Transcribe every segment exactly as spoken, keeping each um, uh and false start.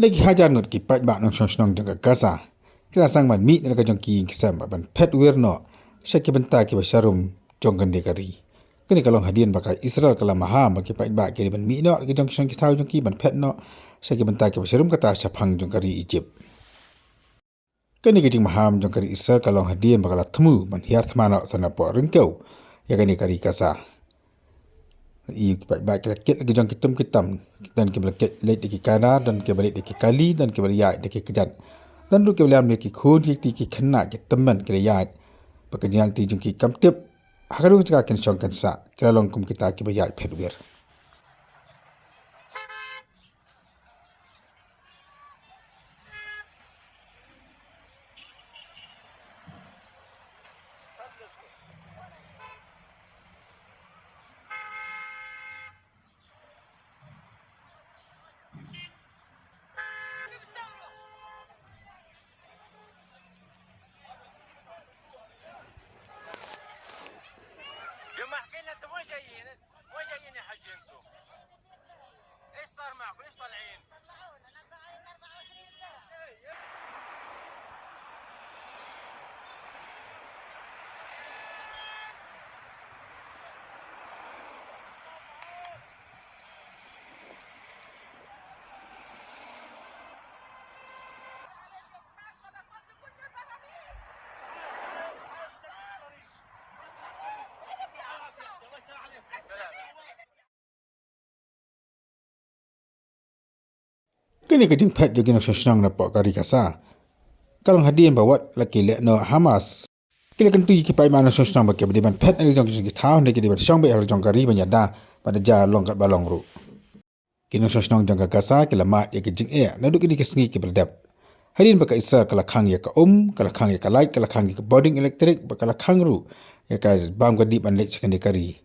Ki hajar ngut ki paidbah nongshong shnong jong ka Gaza ki la sdang ban mih na la ka jong ki ïing ki sem bad ban phet wir noh sha ki bynta kiba sharum jong kane ka ri. Kane ka long hadien ba ka Israel ka la maham ba ki paidbah ki dei ban mih noh na la ka jong ki shnong ki thaw jong ki ban phet noh sha ki bynta kiba sharum kata shaphang jong ka ri Egypt. Kane ka jingmaham jong ka ri Israel ka long hadien ba ka la thmu ban hiar thma noh sa napoh ryngkew ïa kane ka ri Gaza. Ïa ki paidbah ki la kit la ki jong ki tum ki tam, don kiba la kit leit da ki kadar, don kiba leit da ki kali, don kiba la ïaid da ki kjat, don ruh kiba la ïam da ki khun ki kti ki khynnah ki tymmen ki la ïaid. Ba ka jingïaid lynti jong ki kam tip ha ka dung jaka kin shong kin sah, ki la long kum kita kiba ïaid phet wir. جماعة، كاين انتم وين جايين؟ وين جايين يا حجي انتم؟ ايش صار معكم؟ ليش طالعين؟ Kane ka jingphet jong ki nongshong shnong napoh ka ri Gaza ka long hadien ba wat la ki lehnoh Hamas ki la kyntu ïa ki paidbah nongshong shnong ba ki dei ban phet na la jong ki thaw, ne ki dei ban shong beit ha la jong ka ri ban ïada bad da jia long katba long ruh. Ki nongshong shnong jong ka Gaza ki la mad ïa ka jingeh naduh kine ki sngi kiba la dep. Hadien ba ka Israel ka la khang ïa ka um, ka la khang ïa ka lait, ka la khang ïa ka bording elektrik, bad ka la khang ruh ïa ka bam ka dih ban leit sha kane ka ri.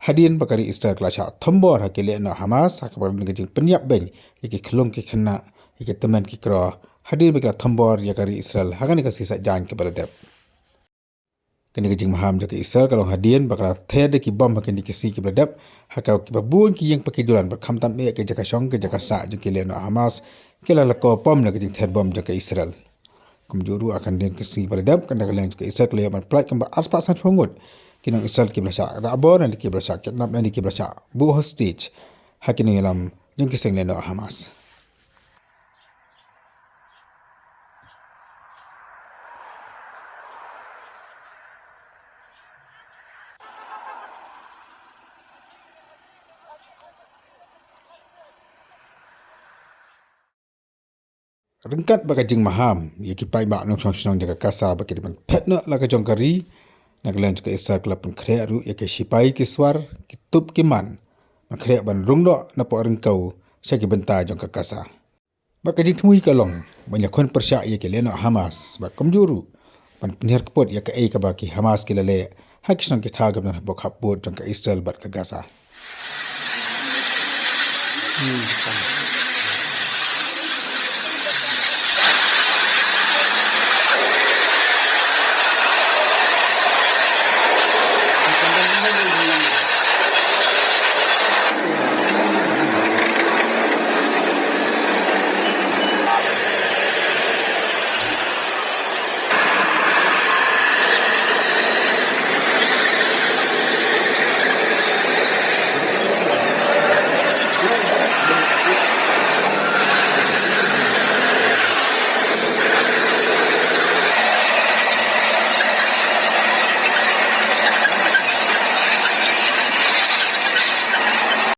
Hadien ba ka ri Israel ka la shah thombor ha ki lehnoh Hamas, ha kaba ka don ka jingpynïap beiñ ïa ki khyllung ki khynnah, ïa ki tymmen ki kro, hadien ba ki la thombor ïa ka ri Israel ha kane ka sngi Saitjaiñ kaba la dep. Kane ka jingmaham jong ka Israel ka long hadien ba ka la ther da ki bom ha kine ki sngi kiba la dep ha kaba bun ki ïing pa ki dulan bad khamtam eh ki jaka shong ki jaka sah jong ki lehnoh Hamas ki la lako pom na ka jingther bom jong ka Israel. Kumjuh ruh ha kane ka sngi ba la dep, kane ka liang jong ka Israel ka la ïoh ban pyllait kumba arspah sanphew ngut ki nong Israel kiba la shah rah bor, ne kiba la shah kidnap, ne kiba la shah buh hostage ha ki nongïalam jong ki seng lehnoh Hamas. Ryngkat bad ka jingmaham ïa ki paidbah nongshong shnong jong ka Gaza ba ki dei ban phet noh la ka jong ka ri, na ka liang jong ka Israel ka la pynkhreh ruh ïa ki shipai ki swar, ki tup ki man, ban khreh ban rung noh napoh ryngkew sha ki bynta jong ka Gaza. Bad ka jingthmu hi ka long ban ïakhun pyrshah ïa ki lehnoh Hamas bad kumjuh ruh ban pynhiar kput ïa kaei kaba ki Hamas ki la leh ha ki shnong ki thaw kiba don hapoh khappud jong ka Israel bad ka Gaza.